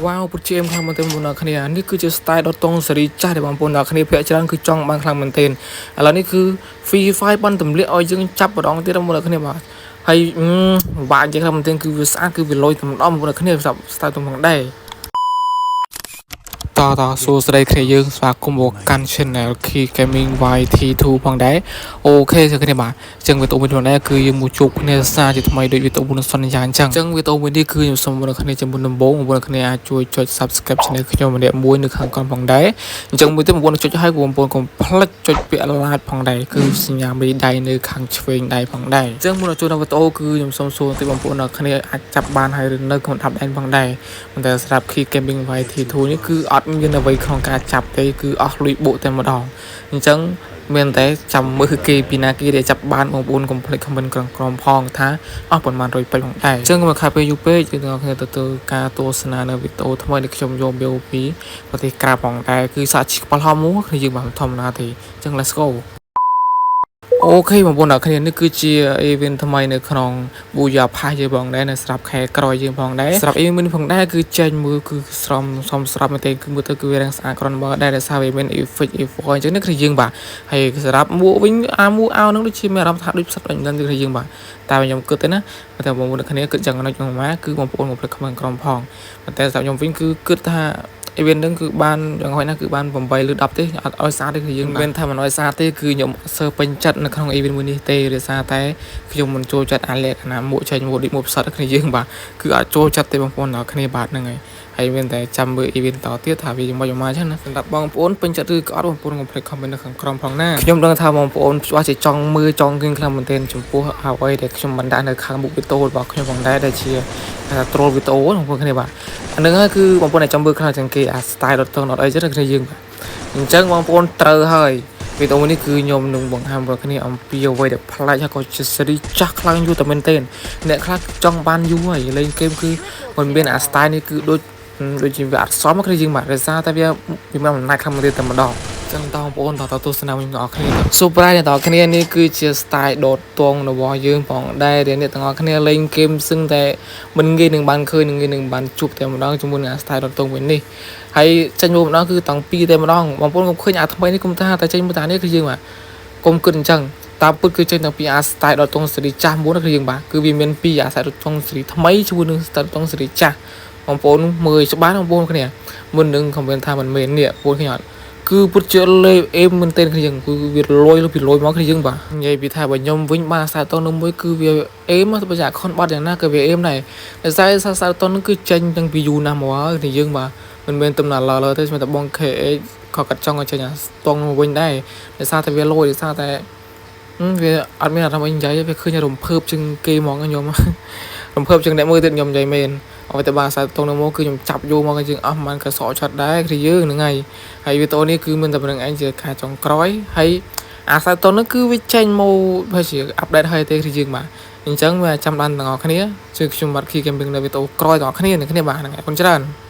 វ៉ាវពុតជាអមខ្លាំងមែនទែនបងប្អូនគ្នានេះគឺជា style ដុតតុងសេរីចាស់ដែលបងប្អូនអ្នកគ្នាភាគច្រើនគឺចង់បានខ្លាំងមែនទែនឥឡូវនេះគឺ Free Fire បានទម្លាក់ឲ្យយើងចាប់ម្ដងទៀតបងប្អូនអ្នកគ្នាបាទហើយបាក់និយាយខ្លាំងមែនទែនគឺវាស្អាតគឺវាលយតែម្ដងបងប្អូនអ្នកគ្នាសម្រាប់ style តុងផងដែរតតសួស្តីគ្នាយើងស្វាគមន៍មកកាន់ Channel Key Gaming YT2 ផងដែរ OK សួស្តីគ្នាបាទអញ្ចឹងវីដេអូមួយនេះដែរគឺយើងមកជួបគ្នាសារជាថ្មីដូចវីដេអូមុនសន្យាអញ្ចឹងអញ្ចឹងវីដេអូមួយនេះគឺខ្ញុំសូមបងប្អូនគ្នាជាមុនដំបូងបងប្អូនគ្នាអាចជួយចុច Subscribe Channel ខ្ញុំម្នាក់មួយនៅខាងក្រោមផងដែរអញ្ចឹងមួយទៀតបងប្អូនចុចឲ្យបងប្អូនកុំភ្លេចចុចពាក្យ like ផងដែរគឺសញ្ញាមេដៃនៅខាងឆ្វេងដៃផងដែរអញ្ចឹងមុននឹងចូលដល់វីដេអូគឺខ្ញុំសូមសួរបន្តិចបងប្អូនគ្នាអាចចាប់បានហើយឬនៅក្នុងដាប់ដែនផងដែរប៉ុន្តែសម្រាប់ Key Gaming YT2 នេះគឺអត់មានអ្វីក្នុងការចាប់ទេគឺអស់លុយបុកតែម្ដងអញ្ចឹងមានតែចាំមើលគេពីណាគេដែលចាប់បានបងប្អូនកុំភ្លេច comment ក្រមៗផងថាអស់ប៉ុន្មានរយពេជ្រផងដែរអញ្ចឹងកុំឲ្យខាតពេលយូរពេកយើងទាំងអស់គ្នាទៅទៅការទស្សនានៅវីដេអូថ្មីដែលខ្ញុំយកមកពីប្រទេសក្រៅផងដែរគឺសាកឈិក្បាលហមមកគ្នាយើងបានធម្មតាទេអញ្ចឹង let's go. OK បងប្អូនអ្នកគ្នានេះគឺជា event ថ្មីនៅក្នុង Booyah Pass យើងផងដែរនៅស្រាប់ខែក្រោយយើងផងដែរស្រាប់ event នេះផងដែរគឺចេញមើលគឺស្រមសំស្រាប់មែនទេគឺមើលទៅគឺវារាងស្អាតគ្រាន់បើដែរដោយសារវាមាន effect effect អញ្ចឹងនេះគឺយើងបាទហើយសម្រាប់មួកវិញអាមួកអោនឹងដូចជាមានអារម្មណ៍ថាដូចផ្សិតដូចមិនដឹងគឺយើងបាទតែខ្ញុំគិតទៅណាតែបងប្អូនអ្នកគ្នាគិតយ៉ាងណាយ៉ាងម៉ាគឺបងប្អូនមកភ្លេច comment ក្រោមផងប៉ុន្តែសម្រាប់ខ្ញុំវិញគឺគិតថា event ហ្នឹងគឺបានយ៉ាងហោចណាស់គឺបាន8ឬ10ទេអត់ឲ្យស្អាតទេគឺយើងមិនថាមិនឲ្យស្អាតទេគឺខ្ញុំអត់សូវពេញចិត្តនៅក្នុង event មួយនេះទេដោយសារតែខ្ញុំមិនចូលចិត្តអាលក្ខណៈមួកចេញមួកដូចមួកផ្សិតគ្នាយើងបាទគឺអត់ចូលចិត្តទេបងប្អូនដល់គ្នាបាទហ្នឹងហើយហើយមានតែចាំមើល event តទៀតថាវាយ៉ាងម៉េចយ៉ាងម៉ាអញ្ចឹងណាសម្រាប់បងប្អូនពេញចិត្តឬក៏អត់បងប្អូនកុំភ្លេច comment នៅខាងក្រោមផងណាខ្ញុំដឹងថាបងប្អូនច្បាស់ជាចង់មើលចង់ឃើញខ្លាំងមែនទែនចំពោះអ្វីដែលខ្ញុំបានដាក់នៅខាងមុខវីដេអូរបស់ខ្ញុំផងដែរដែលជា troll វីដេអូបងប្អូនគ្នាបាទអានឹងហើយគឺបងប្អូនដែលចង់មើលខ្លាំងជាងគេអា style ដុតតអត់អីចឹងគ្នាយើងបាទអញ្ចឹងបងប្អូនត្រូវហើយវីដេអូនេះគឺខ្ញុំនឹងបង្ហាញបងប្អូនគ្នាអំពីអ្វីដែលប្លែកហើយក៏ជាសេរីចាស់ខ្លាំងយូរតែមែនទែនអ្នកខ្លះចង់បានយូរហើយលេងហ្គេមគឺមិនមានអា style នេះគឺដូចជាវាអត់សមគ្នាយើងបាទដោយសារតែវាវាមានអំណាចខ្លាំងមែនទែនតែម្ដងចឹងតបងប្អូនតតទស្សនាវិញទាំងអស់គ្នា Surprise អ្នកទាំងអស់គ្នានេះគឺជា style ដោតតងរបស់យើងផងដែរដែលអ្នកទាំងអស់គ្នាលេងហ្គេមសឹងតែមិនងាយនឹងបានឃើញនឹងងាយនឹងបានជួបតែម្ដងជាមួយនឹងអា style ដោតតងវិញនេះហើយចេញមកម្ដងគឺតាំងពីតែម្ដងបងប្អូនកុំឃើញអាថ្មីនេះគុំថាតែចេញមកតានេះគឺយើងបាទកុំគិតអញ្ចឹងតាមពិតគឺចេញតាំងពីអា style ដុតតងសេរីចាស់មុនគឺយើងបាទគឺវាមានពីរអា style ដុតតងសេរីថ្មីជាមួយនឹង style ដុតតងសេរីចាស់បងប្អូនមើលច្បាស់បងប្អូនគ្នាមុននឹង comment ថាមិនមែននេះបងប្អូនគ្នាអត់គឺពុតជាលេអេមមែនទែនគ្នាយើងគឺវាលយពីលយមកគ្នាយើងបាទនិយាយពីថាបើខ្ញុំវិញបានខ្សែតនឹងមួយគឺវាអេមទៅបើចាខុនបាត់យ៉ាងណាក៏វាអេមដែរដោយសារខ្សែតនឹងគឺចេញតាំងពីយូរណាស់មកហើយគ្នាយើងបាទមិនមែនទំណាឡលើទេស្មានតែបង KH ក៏កាត់ចង់ឲ្យចេញអាស្ទង់មកវិញដែរដោយសារតែវាលយដោយសារតែវាអត់មានអារម្មណ៍អីនិយាយវាឃើញរំភើបជាងគេហ្មងខ្ញុំរំភើបជាងអ្នកមើលទៀតខ្ញុំនិយាយមែនឲ្យតែបានខ្សែតងនឹងមកគឺខ្ញុំចាប់យកមកយើងអស់ប្រហែលក៏សក់ឆាត់ដែរគឺយើងហ្នឹងហើយហើយវីដេអូនេះគឺមានតែប៉ុណ្្នឹងឯងជាការចុងក្រោយហើយអាខ្សែតងហ្នឹងគឺវាចេញមកប្រហែលជា update ហើយទេគឺយើងបាទអញ្ចឹងវាចាំបានទាំងអស់គ្នាជួយខ្ញុំបាទ Key Gaming នៅវីដេអូក្រោយទាំងអស់គ្នានឹងគ្នាបាទហ្នឹងអរគុណច្រើន។